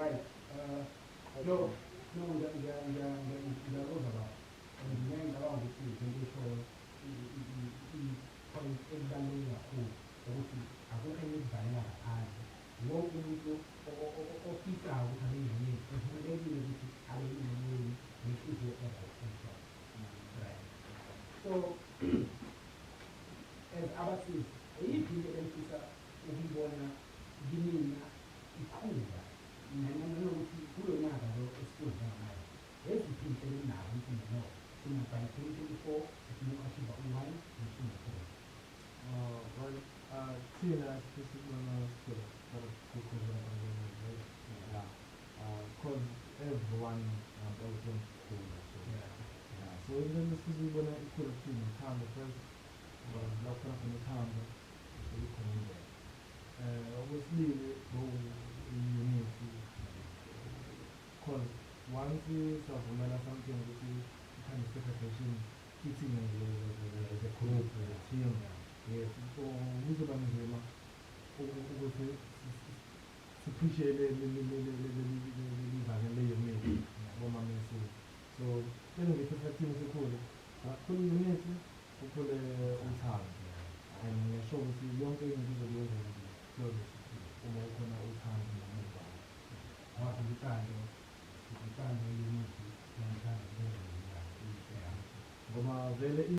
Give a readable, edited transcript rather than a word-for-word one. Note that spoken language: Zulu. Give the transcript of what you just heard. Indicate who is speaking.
Speaker 1: Right. No, ngiyakuzwa baba. And ngiyangicabanga ukuthi into eshoyo i-point ebaluleke kakhulu ukuthi akukho enye ekuvalela ngaphandle. Wonke umuntu ofisayo ukuthi abe ingxenye yethu uvumelekile ukuthi abe ingxenye yenu ngenhliziyo e-right emhlophe. Right. So as abasizi, eyiphi into enifisa ukuyibona kinina ikhula nanokuthi kulo nyaka lo esikuwo njengamanje, eziphi iy'nhlelo eninazo ukuthi no, thina by 2024 sifuna uku-achieve u-one no-two no-three?
Speaker 2: Well, thina sifisa ukubona sikhula kukhona, yeah, 'cause everyone wants ukukhula, so yeah, so into esifisa ukuyibona ikhula kuthina uthando first, ngoba la kukhona khona uthando sekukhona indlela. Okwesibili, i-unity, 'cause once savumela something ukuthi i-kind of segregation kithina nje as a group, as a team, yes, so kuzoba nzima ukuthi siphushe leli vangeli le-unity bomamesi. So engifisa kuthina sikhule kakhulu, unity, kukhule uthando, and ngiyasho ukuthi yonke into izobe yenzeka nje flawlessly uma kukhona uthando nobumbano.
Speaker 1: Ngoba uthando, uthando, unity, nothando.
Speaker 2: Ngoba vele